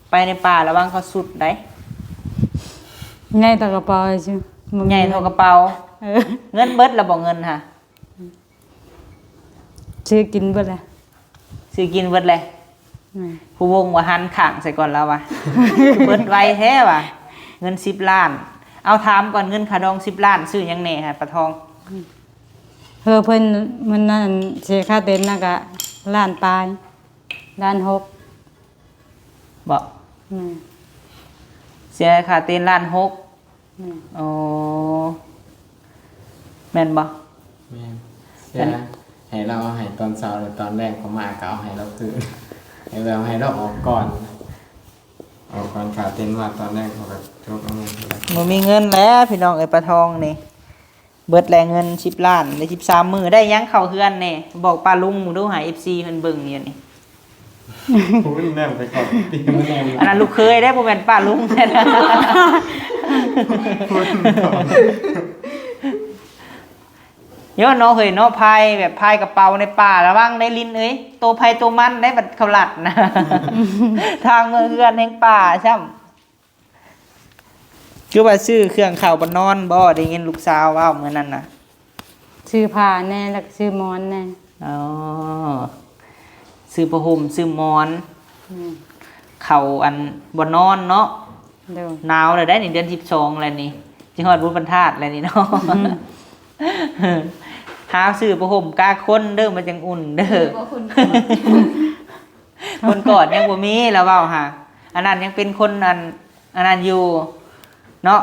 ໄປໃນປ່າ ລະວັງເຂົາຊຸດໄດ໋. ໃຫຍ່ເທົ່າກະເປົາຊື່. ໃຫຍ່ເທົ່າກະເປົາ. ເອີ ເງິນເບິດລະບໍ່ ເງິນຫະ? ຊື້ກິນເບິດແລ້ວ. ຊື້ກິນເບິດແລ້ວ. ແມ່ນ. ຜູ້ວົງວ່າຫັນຂ້າງໃສ່ກ່ອນລາວວ່າ ຄືເບິດໄວແທ້ວ່າ ເງິນສິບລ້ານ. ເອົາ ຖາມກ່ອນ ເງິນຄ່າດອງສິບລ້ານ ຊື້ຫຍັງແດ່ຫະ ປະທອງ? ເອີ ເພິ່ນ ມື້ນັ້ນເສຍຄ່າເຕັນນະກະລ້ານປາຍ ລ້ານຫົກ. ບໍ່? ແມ່ນ. ເສຍຄ່າເຕັນລ້ານຫົກ. ແມ່ນ. ໂອ້ ແມ່ນບໍ່? ແມ່ນ. ເສຍ ອັນ ໃຫ້ລາວເອົາໃຫ້ຕອນເຊົ້າ ແລ້ວຕອນແລງເຂົາມາກໍເອົາໃຫ້ລາວຄືນ ໃຫ້ລາວ ໃຫ້ລາວອອກກ່ອນ ອອກກ່ອນຄ່າເຕັນມາ ຕອນແລງເຂົາກໍຈົກເອົາເງິນ. ບໍ່ມີເງິນແລ້ວພີ່ນ້ອງເອີຍ ປາທອງນີ້. ເບິດແລ້ວເງິນສິບລ້ານ ໄດ້ສິບສາມມື້. ໄດ້ຫຍັງເຂົ້າເຮືອນແດ່? ບອກປ້າລຸງເບິ່ງດູ ໃຫ້ເອັຟຊີເພິ່ນເບິ່ງຢູ່ນີ້. ໂອ້ຍ ແນມໄປກ່ອນ. ອັນນັ້ນລູກເຂີຍເດ້ ບໍ່ແມ່ນປ້າລຸງ. ໂອ້ຍ ເນາະເຮີ້ຍເນາະ ພາຍແບບພາຍກະເປົາໃນປ່າ ລະວັງໄດ໋ລິນເອີຍ ໂຕໃຜໂຕມັນໄດ໋ ບັດເຂົາລັດນະ. ທາງເມືອເຮືອນແຮ່ງປ່າຊ້ຳ. ຄືວ່າຊື້ເຄື່ອງເຂົ້າບໍ່ນອນບໍ່? ໄດ້ຍິນລູກສາວເວົ້າມື້ນັ້ນນະ. ຊື້ຜ້າແດ່ແລ້ວກໍຊື້ໝອນແດ່. ອໍ ຊື້ຜ້າຫົ່ມຊື້ໝອນ. ແມ່ນ. ເຂົ້າອັນບໍ່ນອນເນາະ. ໂດຍ. ໜາວແລ້ວໄດ໋ນີ້ ເດືອນສິບສອງແລ້ວນີ້ ຊິຮອດບຸນບັນທາດແລ້ວນີ້ເນາະ. ອືມ. ຫາຊື້ຜ້າຫົ່ມກາຄົນເດີ ມັນຈັ່ງອຸ່ນເດີ. ບໍ່ຄົນກອດ ຄົນກອດຍັງບໍ່ມີ ລາວເວົ້າຫາ. ອັນນັ້ນຍັງເປັນຄົນອັນ ອັນນັ້ນຢູ່ເນາະ.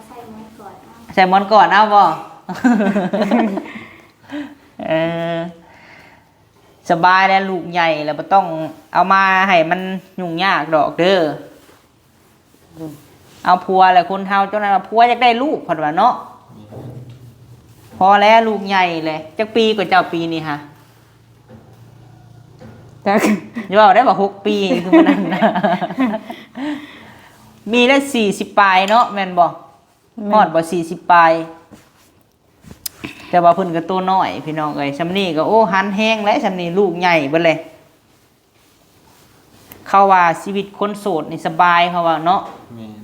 ໃສ່ໝອນກອດເອົາ ໃສ່ໝອນກອດເອົາບໍ່? ເອີ ສະບາຍແລ້ວ ລູກໃຫຍ່ແລ້ວ ບໍ່ຕ້ອງເອົາມາໃຫ້ມັນຫຍຸ້ງຍາກດອກເດີ. ເອົາຜົວແລ້ວຄົນເຮົາຈັ່ງໃດວ່າ ຜົວຢາກໄດ້ລູກ ເພິ່ນວ່າເນາະ. ພໍແລ້ວ ລູກໃຫຍ່ແລ້ວ. ຈັກປີກວ່າເຈົ້າປີນີ້ຫະ? ຈັກ ຢ່າເວົ້າໄດ້ວ່າຫົກປີ ຄືມື້ນັ້ນນະ. ມີແລ້ວສີ່ສິບປາຍເນາະ ແມ່ນບໍ່? ແມ່ນ. ຮອດບໍ່ສີ່ສິບປາຍ? ແຕ່ວ່າເພິ່ນກໍໂຕນ້ອຍພີ່ນ້ອງເອີຍ. ຊ່ຳນີ້ກໍ ໂອ້ ຫັນແຮງແລ້ວ ຊ່ຳນີ້ລູກໃຫຍ່ເບິດແລ້ວ. ເຂົາວ່າຊີວິດຄົນໂສດນີ້ສະບາຍ ເຂົາວ່າເນາະ. ແມ່ນ.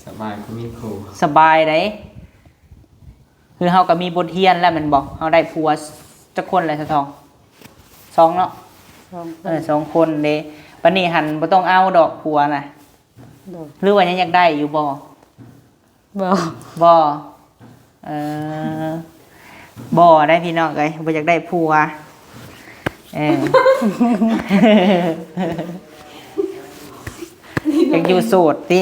ສະບາຍກວ່າມີຄູ່. ສະບາຍໃດ໋. ຄືເຮົາກໍມີບົດຮຽນແລ້ວແມ່ນບໍ່? ເຮົາໄດ້ຜົວຈັກຄົນແລ້ວ ສາວທອງ? ສອງເນາະ? ສອງຄົນ. ເອີ ສອງຄົນເດ້. ບັດນີ້ຫັ້ນບໍ່ຕ້ອງເອົາດອກຜົວນະ. ໂດຍ. ຫຼືວ່າຍັງຢາກໄດ້ຢູ່ບໍ່? ບໍ່. ບໍ່. ເອີ ບໍ່ໄດ໋ພີ່ນ້ອງເອີຍ ບໍ່ຢາກໄດ້ຜົວ. ເອີ ຢາກຢູ່ໂສດຕິ.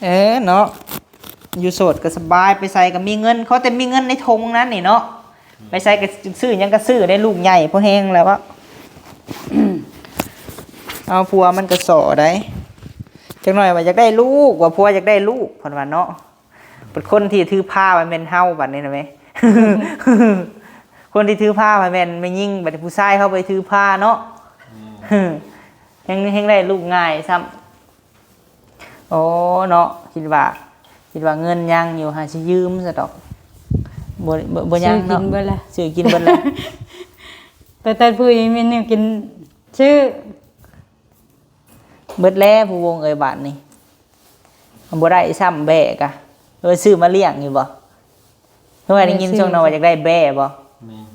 ເອີເນາະ ຢູ່ໂສດກໍສະບາຍ ໄປໃສກໍມີເງິນ ຂໍແຕ່ມີເງິນໃນຖົງນັ້ນນີ້ເນາະ. ໄປໃສກໍຊື້ຫຍັງກໍຊື້ໄດ້ ລູກໃຫຍ່ພໍແຮງແລ້ວເວາະ. ເອົາຜົວມັນກໍສໍ້ໄດ໋. ຈັກໜ້ອຍວ່າຢາກໄດ້ລູກ ວ່າຜົວຢາກໄດ້ລູກ ເພິ່ນວ່າເນາະ. ເປັນຄົນທີ່ຖືພາ ມັນແມ່ນເຮົາບັດນີ້ນະແມ່. ຄົນທີ່ຖືພາ ມັນແມ່ນແມ່ຍິງ ບັດນີ້ຜູ້ຊາຍເຮົາບໍ່ໄດ້ຖືພາເນາະ. ແມ່ນ. ແຮງ ແຮງໄດ້ລູກງ່າຍຊ້ຳ. ໂອ້ ເນາະ ຄິດວ່າ ຄິດວ່າເງິນຍັງຢູ່ ຫາຊິຢືມຊະດອກ. ບໍ່ ບໍ່ ບໍ່ຍັງເນາະ. ຊື້ກິນເບິດແລ້ວ ຊື້ກິນເບິດແລ້ວ. ແຕ່ ແຕ່ຜູ້ອີ່ມີແນວກິນ ຊື້ ເບິດແລ້ວຜູ້ວົງເອີຍ ບາດນີ້. ມັນບໍ່ໄດ້ຊ້ຳແບ້ກະ ເອີ ຊື້ມາລ້ຽງຢູ່ບໍ່? ເພາະວ່າໄດ້ຍິນຊ່ວງນັ້ນວ່າຢາກໄດ້ແບ້ບໍ່? ແມ່ນ.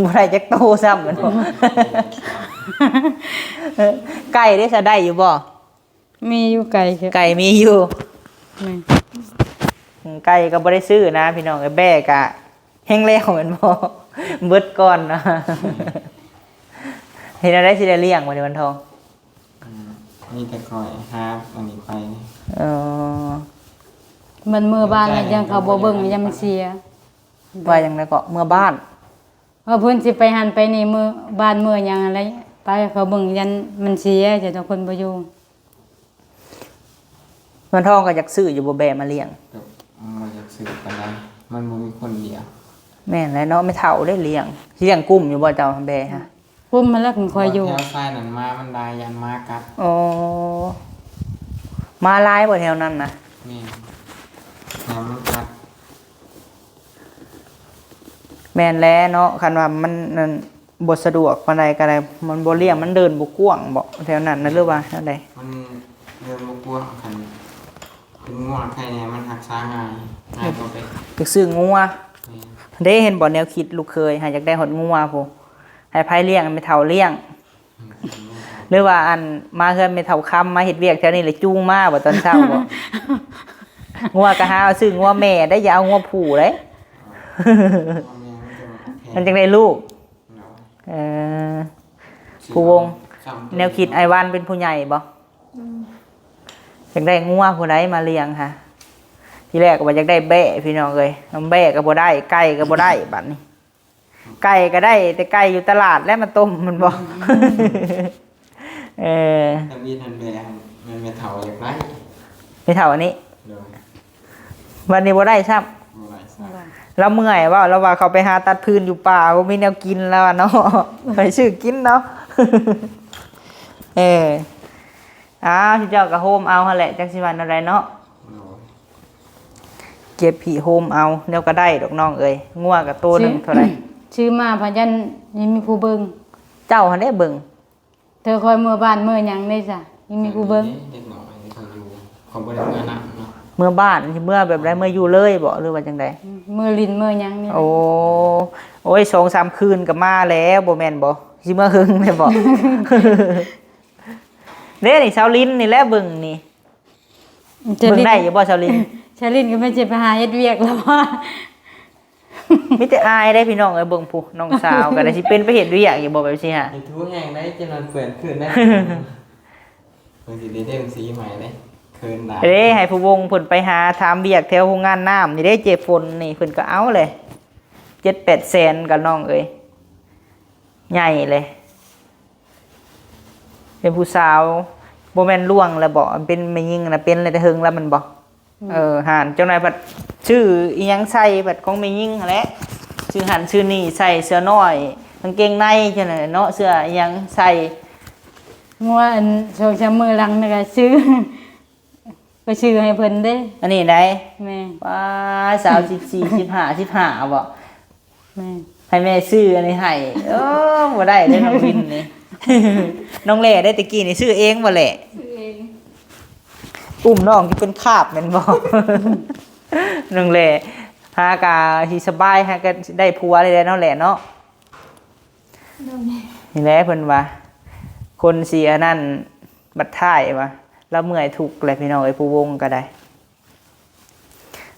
ບໍ່ໄດ້ຈັກໂຕຊ້ຳແມ່ນບໍ່? ໄກ່ເດ້ ສະໄດ້ຢູ່ບໍ່? ມີຢູ່ ໄກ່ ໄກ່ມີຢູ່. ແມ່ນ. ອືມ ໄກ່ກໍບໍ່ໄດ້ຊື້ນະພີ່ນ້ອງເອີຍ ແບ້ກະແຮງແລ້ວແມ່ນບໍ່? ເບິດກ່ອນນະ. ເຮັດແນວໃດຊິໄດ້ລ້ຽງບັດນີ້ ວັນທອງ? ອືມ ມີແຕ່ຂ້ອຍຫາອັນນີ້ໄປ. ເອີ ມັນເມືອບ້ານແລ້ວ ຢ້ານເຂົາບໍ່ເບິ່ງ ຢ້ານມັນເສຍ. ວ່າຈັ່ງໃດເກາະ? ເມືອບ້ານ. ເອີ ເພິ່ນຊິໄປຫັ້ນໄປນີ້ ເມືອບ້ານເມືອຫຍັງຫັ້ນແຫຼະ ໄປເຂົາເບິ່ງ ຢ້ານມັນເສຍ ເຈົ້າເຈົ້າເພິ່ນບໍ່ຢູ່. ເງິນທອງກໍຢາກຊື້ຢູ່ບໍ່ ແບ້ມາລ້ຽງ? ກໍບໍ່ຢາກຊື້ປານໃດ ມັນບໍ່ມີຄົນລ້ຽງ. ແມ່ນແຫຼະເນາະ ແມ່ເຖົ້າເດ້ລ້ຽງ. ລ້ຽງກຸ້ມຢູ່ບໍ່ເຈົ້າແບ້ຫະ? ກຸ້ມມາແລ້ວມັນຄ່ອຍຢູ່. ແຖວຊາຍນັ້ນໝາມັນຫຼາຍ ຢ້ານໝາກັດ. ໂອ້ ໝາຫຼາຍບໍ່ແຖວນັ້ນນະ? ແມ່ນ ຢ້ານມັນກັດ. ແມ່ນແຫຼະເນາະ ຄັນວ່າມັນນັ້ນ ບໍ່ສະດວກປານໃດກໍໄດ້ ມັນບໍ່ລ້ຽງ ມັນເດີນບໍ່ກວ້າງບໍ ແຖວນັ້ນນະ ຫຼືວ່າແນວໃດ? ມັນເດີນບໍ່ກວ້າງ ຄັນເປັນງົວໄຄແດ່ ມັນຮັກສາງ່າຍ ງ່າຍກວ່າໄປ. ຢາກຊື້ງົວ. ແມ່ນ. ເດ້ ເຫັນບໍ່ ແນວຄິດລູກເຂີຍຫາ ຢາກໄດ້ຮອດງົວພຸ້ນ ໃຫ້ໃຜລ້ຽງ ໃຫ້ແມ່ເຖົ້າລ້ຽງ. ອືມ ຫຼືວ່າ ອັນ ມາເຮືອນແມ່ເຖົ້າຄຳ ມາເຮັດວຽກແຖວນີ້ ແລ້ວຈູງມາບໍ ຕອນເຊົ້າບໍ? ງົວກໍຫາເອົາຊື້ງົວແມ່ໄດ້ ຢ່າເອົາງົວຜູ້ເດ້. ມັນຈັ່ງໄດ້ລູກ. ເອີ ຜູ້ວົງ ແນວຄິດອ້າຍວັນເປັນຜູ້ໃຫຍ່ບໍ? ອືມ ຢາກໄດ້ງົວຜູ້ໃດມາລ້ຽງຫະ? ທີແລກກໍວ່າຢາກໄດ້ແບ້ ພີ່ນ້ອງເອີຍ ນຳແບ້ກໍບໍ່ໄດ້ ໄກ່ກໍບໍ່ໄດ້ ບັດນີ້ ໄກ່ກໍໄດ້ແຕ່ໄກ່ຢູ່ຕະຫຼາດແຫຼະມາຕົ້ມ ແມ່ນບໍ່? ອືມ ເອີ ທຳອິດຫັ້ນແມ່ ແມ່ເຖົ້າຢາກໄດ້ ແມ່ເຖົ້າອັນນີ້. ໂດຍ ບັດນີ້ບໍ່ໄດ້ຊ້ຳ. ບໍ່ໄດ້ຊ້ຳ. ລາວເມື່ອຍເວົ້າ ລາວວ່າເຂົາໄປຫາຕັດຟືນຢູ່ປ່າ ບໍ່ມີແນວກິນແລ້ວເນາະ ໄປຊື້ກິນເນາະ. ເອີ ອ້າວ ເຈົ້າກໍໂຮມເອົາຫັ້ນແຫຼະ ຈັກຊິວ່າແນວໃດເນາະ. ໂດຍ ເກັບຜີໂຮມເອົາ ແນວກໍໄດ້ດອກນ້ອງເອີຍ. ງົວກໍໂຕໜຶ່ງເທົ່າໃດ? ຊື້ມາພະຢັນ ຍັງມີຜູ້ເບິ່ງ. ເຈົ້າຫັ້ນເດ້ເບິ່ງ. ເທື່ອຂ້ອຍເມືອບ້ານເມືອຫຍັງເດ້ຊະ ຍັງມີຜູ້ເບິ່ງ. ເດັກນ້ອຍເຂົາຢູ່ ເຂົາບໍ່ໄດ້ເມືອນຳເນາະ. ເມືອບ້ານຊິເມືອແບບໃດ? ເມືອຢູ່ເລີຍບໍ ຫຼືວ່າຈັ່ງໃດ? ອືມ ເມືອຫຼິ້ນເມືອຫຍັງນີ້. ໂອ້ ໂອ້ຍ ສອງສາມຄືນກໍມາແລ້ວ ບໍ່ແມ່ນບໍ? ຊິເມືອເຫິງແທ້ບໍ? ເດ້ນີ້ ຊາວລິນນີ້ແຫຼະເບິ່ງນີ້. ເບິ່ງໄດ້ຢູ່ບໍ່ ຊາວລິນ? ຊາວລິນກໍແມ່ນຊິໄປຫາເຮັດວຽກແລ້ວວ່າ. ມີແຕ່ອາຍເດ້ພີ່ນ້ອງເອີຍ ເບິ່ງພຸ້ນ ນ້ອງສາວກໍໄດ້ ຊິເປັນໄປເຮັດວຽກຢູ່ບໍ່ແບບຊີ້ຫະ? ຢ່າຖູແຮງໄດ໋ ຈະນອນເປື້ອນຄືນໄດ໋. ເພິ່ນຊິໄດ້ເດ້ງສີໃໝ່ເດ້ ເຂີນຫຼາຍເດ້. ໃຫ້ຜູ້ວົງເພິ່ນໄປຫາຖາມວຽກແຖວໂຮງງານນ້ຳນີ້ເດ້ ເຈ້ຝົນນີ້ ເພິ່ນກໍເອົາແຫຼະ ເຈັດແປດແສນ ກັບນ້ອງເອີຍ ໃຫຍ່ເລີຍ. ເປັນຜູ້ສາວ ບໍ່ແມ່ນລ່ວງແລ້ວບໍ? ເປັນແມ່ຍິງນະ ເປັນແລ້ວແຕ່ເຫິງແລ້ວແມ່ນບໍ? ອືມ ເອີ ຫັ້ນ ຈັກໜ່ອຍພັດຊື້ອີ່ຫຍັງໃສ່ ພັດຂອງແມ່ຍິງຫັ້ນແຫຼະ ຊື້ຫັ້ນຊື້ນີ້ໃສ່ ເສື້ອນ້ອຍ ກາງເກງໃນ ຈັ່ງນັ້ນແຫຼະເນາະ ເສື້ອອີ່ຫຍັງໃສ່. ງົວອັນ ສອງສາມມື້ຫຼັງນີ້ກໍຊື້ ໄປຊື້ໃຫ້ເພິ່ນເດ້ ອັນນີ້ໃດ໋. ແມ່ນ ປ້າ ສາວສິບສີ່ ສິບຫ້າ ສິບຫ້າບໍ? ແມ່ນ ໃຫ້ແມ່ຊື້ອັນນີ້ໃຫ້. ໂອ້ ບໍ່ໄດ້ເດ້ນ້ອງວິນນີ້ ນ້ອງແຫຼໄດ້ ແຕ່ກີ້ນີ້ຊື້ເອງບໍ່ແຫຼ? ຊື້ເອງ ອຸ້ມນ້ອງທີ່ເປັນຄາບແມ່ນບໍ່? ນ້ອງແຫຼ ຫາກະຊິສະບາຍ ຫາກະໄດ້ຜົວແລ້ວເນາະແຫຼເນາະ. ໂດຍ ນີ້ແຫຼະເພິ່ນວ່າ ຄົນຊິອັນນັ້ນ ບັດທ້າຍວ່າ ລາວເມື່ອຍທຸກແຫຼະພີ່ນ້ອງເອີຍ ຜູ້ວົງກໍໄດ້.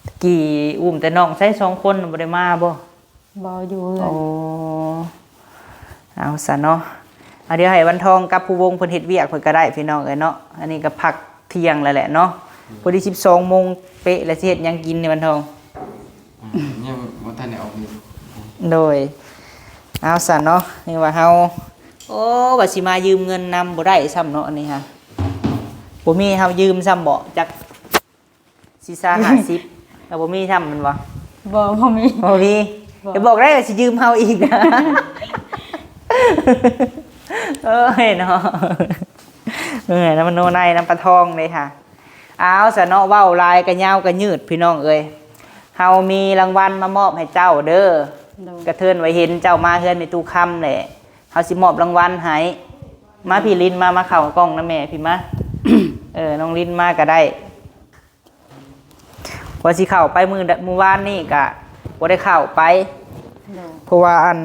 ຕະກີ້ອຸ້ມແຕ່ນ້ອງໃຊ້ສອງຄົນ ບໍ່ໄດ້ມາບໍ່? ບໍ່ ຢູ່ເຮືອນ. ໂອ້ ເອົາຊະເນາະ ເອົາ ດຽວໃຫ້ວັນທອງກັບຜູ້ວົງເພິ່ນເຮັດວຽກເພິ່ນກໍໄດ້ພີ່ນ້ອງເອີຍເນາະ. ອັນນີ້ກໍພັກທ່ຽງແລ້ວແຫຼະເນາະ ອືມ ພໍດີສິບສອງໂມງເປະແລ້ວ ຊິເຮັດຫຍັງກິນນີ້ວັນທອງ? ອືມ ຍັງບໍ່ທັນໄດ້ອອກເດີນ. ໂດຍ ເອົາຊະເນາະ ນີ້ວ່າເຮົາ ໂອ້ ວ່າຊິມາຢືມເງິນນຳບໍ່ໄດ້ຊ້ຳເນາະ ອັນນີ້ຫະ ບໍ່ມີໃຫ້ເຮົາຢືມຊ້ຳບໍ? ຈັກ ສີ່ສິບ ຫ້າສິບ ກໍບໍ່ມີຊ້ຳແມ່ນບໍ່? ບໍ່ ບໍ່ມີ ບໍ່ມີ ບໍ່ ຢ່າບອກໄດ້ວ່າຊິຢືມເຮົາອີກນະ. ເອີຍເນາະ ເອີຍ ນຳມະໂນໃນ ນຳປາທອງເດ້ຫະ. ເອົາຊະເນາະ ເວົ້າຫຼາຍກໍຍາວກໍຍືດ ພີ່ນ້ອງເອີຍ ເຮົາມີລາງວັນມາມອບໃຫ້ເຈົ້າເດີ. ໂດຍ ກະເທີນວ່າເຫັນເຈົ້າມາເຮືອນແມ່ຕູ້ຄຳແຫຼະ ເຮົາຊິມອບລາງວັນໃຫ້. ມາ ໂດຍ ພີ່ລິນ ມາ ມາເຂົ້າກ້ອງນຳແມ່ພີ່ມາ. ເອີ ນ້ອງລິນມາກໍໄດ້. ວ່າຊິເຂົ້າໄປມື້ ມື້ວານນີ້ກະບໍ່ໄດ້ເຂົ້າໄປ ໂດຍ ເພາະວ່າອັນ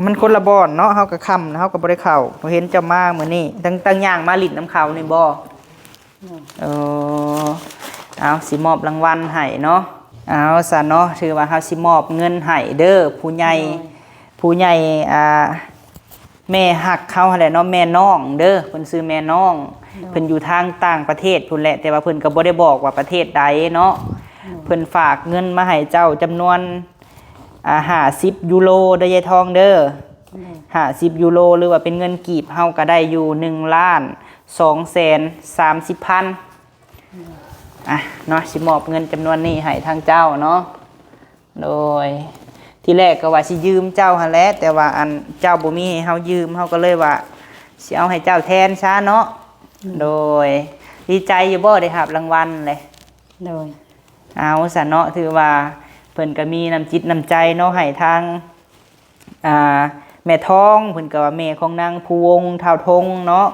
ມັນຄົນລະບ່ອນເນາະ ເຮົາກະຄ່ຳ ເຮົາກະບໍ່ໄດ້ເຂົ້າ. ເຫັນເຈົ້າມາມື້ນີ້ ຕັ້ງ ຕັ້ງຍ່າງມາຫຼິ້ນນຳເຂົານີ້ບໍ່? ໂດຍ ເອີ ເອົາ ຊິມອບລາງວັນໃຫ້ເນາະ. ເອົາຊະເນາະ ຖືວ່າເຮົາຊິມອບເງິນໃຫ້ເດີ ຜູ້ໃຫຍ່ ໂດຍ ຜູ້ໃຫຍ່ ອ່າ ແມ່ຮັກເຮົາຫັ້ນແຫຼະເນາະ ແມ່ນ້ອງເດີ ເພິ່ນຊື່ແມ່ນ້ອງ ໂດຍ ເພິ່ນຢູ່ທາງຕ່າງປະເທດພຸ້ນແຫຼະ ແຕ່ວ່າເພິ່ນກໍບໍ່ໄດ້ບອກວ່າປະເທດໃດເນາະ ໂດຍ ເພິ່ນຝາກເງິນມາໃຫ້ເຈົ້າຈຳນວນ ອ່າ ຫ້າສິບຢູໂຣເດີ ຍາຍທອງເດີ ໂດຍ ຫ້າສິບຢູໂຣ ຫຼືວ່າເປັນເງິນກີບເຮົາກໍໄດ້ຢູ່ ໜຶ່ງລ້ານສອງແສນສາມສິບພັນ. ອ່ະເນາະ ຊິມອບເງິນຈຳນວນນີ້ໃຫ້ທາງເຈົ້າເນາະ. ໂດຍ ທີແລກກໍວ່າຊິຢືມເຈົ້າຫັ້ນແຫຼະ ແຕ່ວ່າອັນເຈົ້າບໍ່ມີໃຫ້ເຮົາຢືມ ເຮົາກໍເລີຍວ່າຊິເອົາໃຫ້ເຈົ້າແທນຊະເນາະ. ອືມ ໂດຍ ດີໃຈຢູ່ບໍ່ ໄດ້ຮັບລາງວັນເລີຍ? ໂດຍ ເອົາຊະເນາະ ຖືວ່າເພິ່ນກໍມີນ້ຳຈິດນ້ຳໃຈເນາະ ໃຫ້ທາງ ອ່າ ແມ່ທອງ ເພິ່ນກໍວ່າແມ່ຂອງນາງພູວົງ ທ້າວທົງເນາະ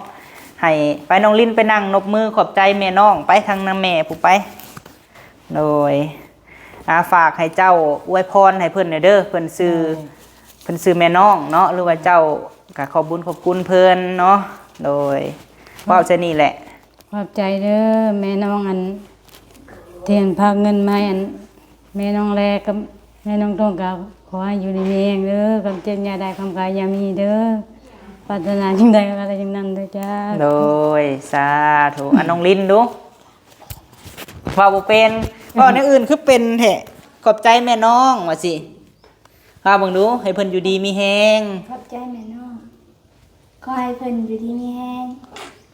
ໃຫ້ໄປ ນ້ອງລິນໄປນັ່ງນົບມືຂອບໃຈແມ່ນ້ອງ ໄປທາງນຳແມ່ຜູ້ໄປ. ໂດຍ ອ່າ ຝາກໃຫ້ເຈົ້າອວຍພອນໃຫ້ເພິ່ນແດ່ເດີ ເພິ່ນຊື່ ໂດຍ ເພິ່ນຊື່ແມ່ນ້ອງເນາະ ຫຼືວ່າເຈົ້າກໍຂອບບຸນຂອບຄຸນເພິ່ນເນາະ. ໂດຍ ເວົ້າແຄ່ນີ້ແຫຼະ. ຂອບໃຈເດີແມ່ນ້ອງ ອັນ ທີ່ອັນຝາກເງິນມາໃຫ້ອັນແມ່ນ້ອງແລກັບແມ່ນ້ອງຕົງ ກໍຂໍໃຫ້ຢູ່ດີມີແຮງເດີ ຄວາມເຈັບຢ່າໄດ້ ຄວາມໄຂ້ຢ່າມີເດີ ປາດຖະໜາສິ່ງໃດກໍໄດ້ສິ່ງນັ້ນເດີຈ້າ. ໂດຍ ສາທຸ. ອັນ ນ້ອງລິນດູ ເວົ້າບໍ່ເປັນ ເວົ້າແນວອື່ນຄືເປັນແທ້. ຂອບໃຈແມ່ນ້ອງ ວ່າຊິ ເວົ້າເບິ່ງດູ ໃຫ້ເພິ່ນຢູ່ດີມີແຮງ. ຂອບໃຈແມ່ນ້ອງ ຂໍໃຫ້ເພິ່ນຢູ່ດີມີແຮງ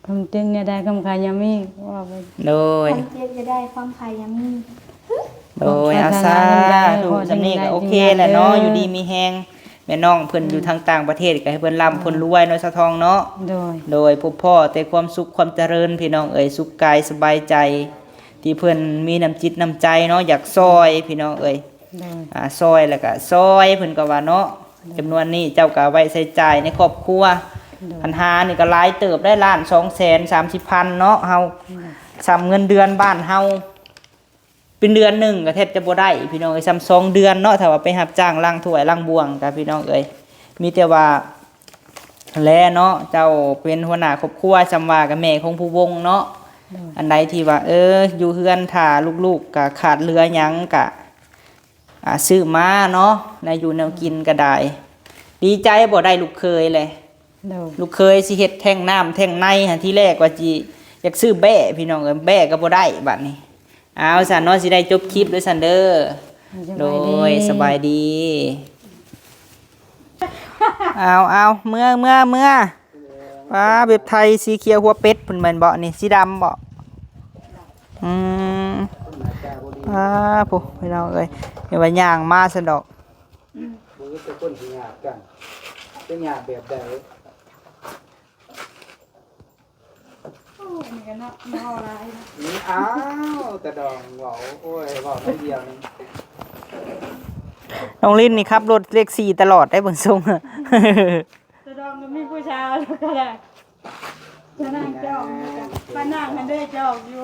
ຄວາມເຈັບຢ່າໄດ້ ຄວາມໄຂ້ຢ່າມີ ວ່າໄປ. ໂດຍ ຄວາມເຈັບຢ່າໄດ້ ຄວາມໄຂ້ຢ່າມີ. ໂດຍ ເອົາ ສາທຸ ສ່ຳນີ້ກໍໂອເຄແລ້ວເນາະ ຢູ່ດີມີແຮງ. ແມ່ນ້ອງເພິ່ນຢູ່ທາງຕ່າງປະເທດ ກໍໃຫ້ເພິ່ນລ່ຳເພິ່ນລວຍເນາະ ສາວທອງເນາະ. ໂດຍ ໂດຍ ພົບພໍ້ແຕ່ຄວາມສຸກຄວາມຈະເລີນ ພີ່ນ້ອງເອີຍ ສຸກກາຍສະບາຍໃຈ ທີ່ເພິ່ນມີນ້ຳຈິດນ້ຳໃຈເນາະ ຢາກຊ່ອຍ ພີ່ນ້ອງເອີຍ. ໂດຍ ອ່າ ຊ່ອຍແລ້ວກໍຊ່ອຍ ເພິ່ນກໍວ່າເນາະ. ໂດຍ ຈຳນວນນີ້ເຈົ້າກໍເອົາໄວ້ໃຊ້ຈ່າຍໃນຄອບຄົວ. ໂດຍ ພັນຫ້ານີ້ກໍຫຼາຍເຕີບໄດ໋ ລ້ານສອງແສນສາມສິບພັນເນາະ ເຮົາ ໂດຍ ສ່ຳເງິນເດືອນບ້ານເຮົາ ເປັນເດືອນໜຶ່ງກໍແທບຈະບໍ່ໄດ້ ພີ່ນ້ອງເອີຍ ສ່ຳສອງເດືອນເນາະ ຖ້າວ່າໄປຮັບຈ້າງລ້າງຖ້ວຍລ້າງບ່ວງກໍ ພີ່ນ້ອງເອີຍ ມີແຕ່ວ່າ ແລເນາະ ເຈົ້າເປັນຫົວໜ້າຄອບຄົວ ສ່ຳວ່າກັບແມ່ຂອງຜູ້ວົງເນາະ. ໂດຍ ອັນໃດທີ່ວ່າ ເອີ ຢູ່ເຮືອນຖ້າລູກໆ ກະຂາດເຫຼືອຫຍັງກະ ອ່າ ຊື້ມາເນາະ ແນວຢູ່ແນວກິນກໍໄດ້. ດີໃຈບໍ່ໄດ້ລູກເຂີຍແຫຼະ. ໂດຍ ລູກເຂີຍຊິເຮັດແທ້ງນ້ຳແທ້ງໃນຫັ້ນ ທີແລກວ່າຊິຢາກຊື້ແບ້ ພີ່ນ້ອງເອີຍ ແບ້ກໍບໍ່ໄດ້ບາດນີ້. ເອົາ ຊັ້ນເນາະ ຊິໄດ້ຈົບຄລິບເດີຊັ້ນເດີ. ໂດຍ ສະບາຍດີ. ເອົາ ເອົາ ເມືອ ເມືອ ເມືອ. ປ້າ ແບບໄທສີຂຽວຫົວເປັດພຸ້ນແມ່ນບໍ່? ນີ້ສີດຳບໍ່? ອືມ ປ້າ ໂອ້ ພີ່ນ້ອງເອີຍ ເຫັນວ່າຍ່າງມາຊັ້ນດອກ. ບໍ່ມີແຕ່ຄົນຊິຫຍາບກັນ ຈະຫຍາບແບບໃດ? ໂອ້ ອັນນີ້ກໍເນາະ ເວົ້າຫຼາຍເນາະ. ນີ້ ອ້າວ ຕາດອງເວົ້າ ໂອ້ຍ ເວົ້າໜ້ອຍດຽວໜຶ່ງ. ນ້ອງລິນນີ້ຂັບລົດເລັກສີ່ຕະຫຼອດໄດ໋ ເບິ່ງຊົງ. ຕາດອງກໍມີຜູ້ສາວແລ້ວກໍໄດ້ ຈະນັ່ງຈອກຢູ່ກັນ ມານັ່ງຫັ້ນເດ້ ຈອກຢູ່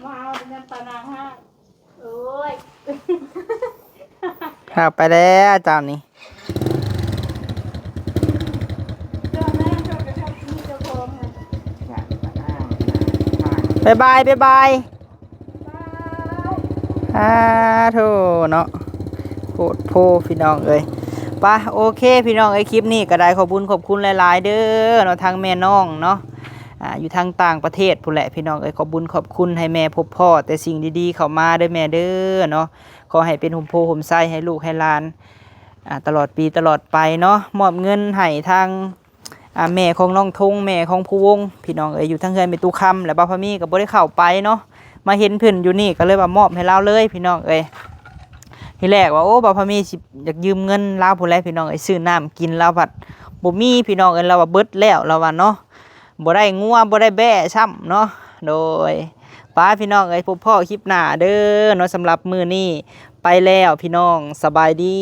ມາເອົາແຕ່ນັ້ນປານາງຮາກ. ໂອ້ຍ ພາໄປແລ້ວເຈົ້ານີ້. ບາຍບາຍ ບາຍບາຍ. ສາທຸເນາະ ໂພດໂພ ພີ່ນ້ອງເອີຍ. ປະ ໂອເຄ ພີ່ນ້ອງເອີຍ ຄລິບນີ້ກໍໄດ້ ຂອບບຸນຂອບຄຸນຫຼາຍໆເດີເນາະ ທາງແມ່ນ້ອງເນາະ ອ່າ ຢູ່ທາງຕ່າງປະເທດພຸ້ນແຫຼະ ພີ່ນ້ອງເອີຍ. ຂອບບຸນຂອບຄຸນ ໃຫ້ແມ່ພົບພໍ້ແຕ່ສິ່ງດີໆເຂົ້າມາເດີແມ່ເດີເນາະ. ຂໍໃຫ້ເປັນຮົ່ມໂພຮົ່ມໄຊໃຫ້ລູກໃຫ້ຫຼານ ອ່າ ຕະຫຼອດປີຕະຫຼອດໄປເນາະ. ມອບເງິນໃຫ້ທາງ ອ່າ ແມ່ຂອງນ້ອງທົງ ແມ່ຂອງພູວົງ ພີ່ນ້ອງເອີຍ ຢູ່ທາງເຮືອນແມ່ຕູ້ຄຳ ແລະ ບ່າວພາມີກໍບໍ່ໄດ້ເຂົ້າໄປເນາະ ມາເຫັນເພິ່ນຢູ່ນີ້ກໍເລີຍວ່າມອບໃຫ້ລາວເລີຍ ພີ່ນ້ອງເອີຍ. ທີແລກວ່າ ໂອ້ ບ່າວພາມີຊິຢາກຢືມເງິນລາວພຸ້ນແຫຼະ ພີ່ນ້ອງເອີຍ ຊື້ນ້ຳກິນ ລາວພັດບໍ່ມີ ພີ່ນ້ອງເອີຍ ລາວວ່າເບິດແລ້ວ ລາວວ່າເນາະ ບໍ່ໄດ້ງົວບໍ່ໄດ້ແບ້ຊ້ຳເນາະ. ໂດຍ ປະ ພີ່ນ້ອງເອີຍ ພົບພໍ້ຄລິບໜ້າເດີເນາະ. ສຳລັບມື້ນີ້ໄປແລ້ວ ພີ່ນ້ອງ ສະບາຍດີ.